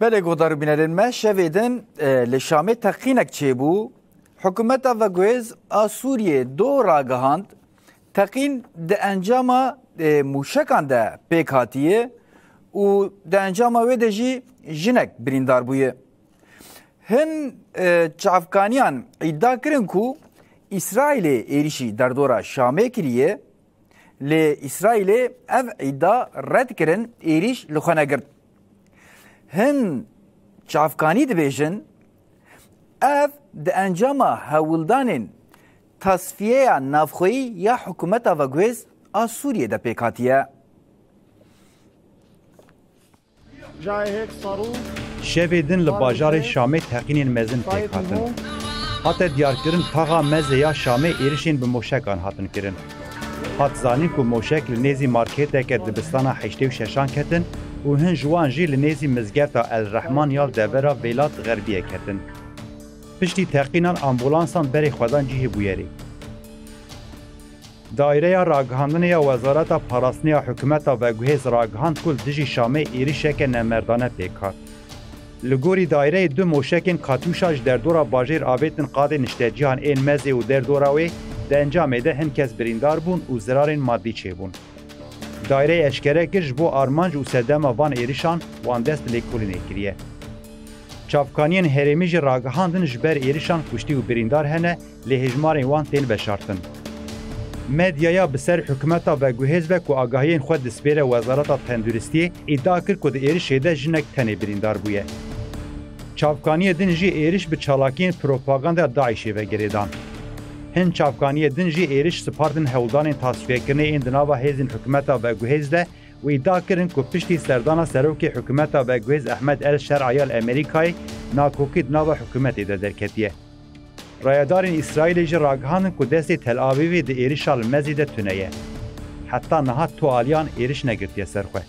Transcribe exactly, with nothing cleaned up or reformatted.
Belê guhdar û bînerên me, şevê din, e, li Şamê teqînek çêbû. Hikûmeta veguhêz a Sûriyê do ragihand, teqîn di encama, e, mûşekan de pêk hatiye û di encama wê de jî jinek birîndar bûye. Hin, e, çavkaniyan îdia kirin ku Îsraîlê êrîşî derdora Şamê kiriye, lê Îsraîlê ev îdia red kirin, êrîş li xwe negirt. Hin çavkanî dibêjin, ev di encama hewldanên tasfiyeya navxweyî ya hikûmeta veguhêz a Sûriyê de pêk hatiye. Şevê din li bajarê Şamê teqînên mezin pêk hatin. Hate diyarkirin, taxa mezê ya Şamê êrişên bi moşekan hatin kirin. Hat zanîn ku moşek li nêzî marketeke dibistana heştê û şeşan ketin û hin ji wan jî li nêzî mizgefta El Rehman ya li devera Vêlat Xerbiyê ketin. Piştî teqînan ambulansan berê xwe dan cihê bûyerê. Daireya Ragihandinê ya Wezareta Parastinê ya Hikûmeta Veguhêz ragihand ku li dijî Şamê êrişeke nemerdane pêk hat. Li gorî daireyê du moşekên Katûşa ji derdora bajêr avêtin qadê niştecîhan ên Mezê û derdora wê, di encamê de hin kes birîndar bûn û zirarên madî çêbûn. Daireyê eşkere kir ji bo armanc û sedema van êrişan wan dest bi lêkolînê kiriye. Çavkaniyên herêmî jî ragihandin ji ber êrişan kuştî û birîndar hene, lê hêjmarên wan tên veşartin. Medyaya bi ser hikûmeta veguhêz ve ku agahiyên xwe dispêre Wezareta Tenduristiyê îdia kir ku di êrişê de jinek tenê birîndar bûye. Çavkaniyê din jî êriş bi çalakiyên propaganda DAIŞê ve girêdan. Hin çavkaniyê din jî êriş spartin hewldanên tasfiyekirinê ên di nava hêzên hikûmeta veguhêz de û îdia kirin ku piştî serdana serokê hikûmeta veguhêz Ehmed El Şer'a ya li Amerîkayê nakokî di nava hikûmetê de derketiye. Rayedarên Îsraîlê jî ragihandin ku destê Tel Avîvê di êrişa li Mezê de tune ye. Heta niha tu aliyan êriş negirtiye ser xwe.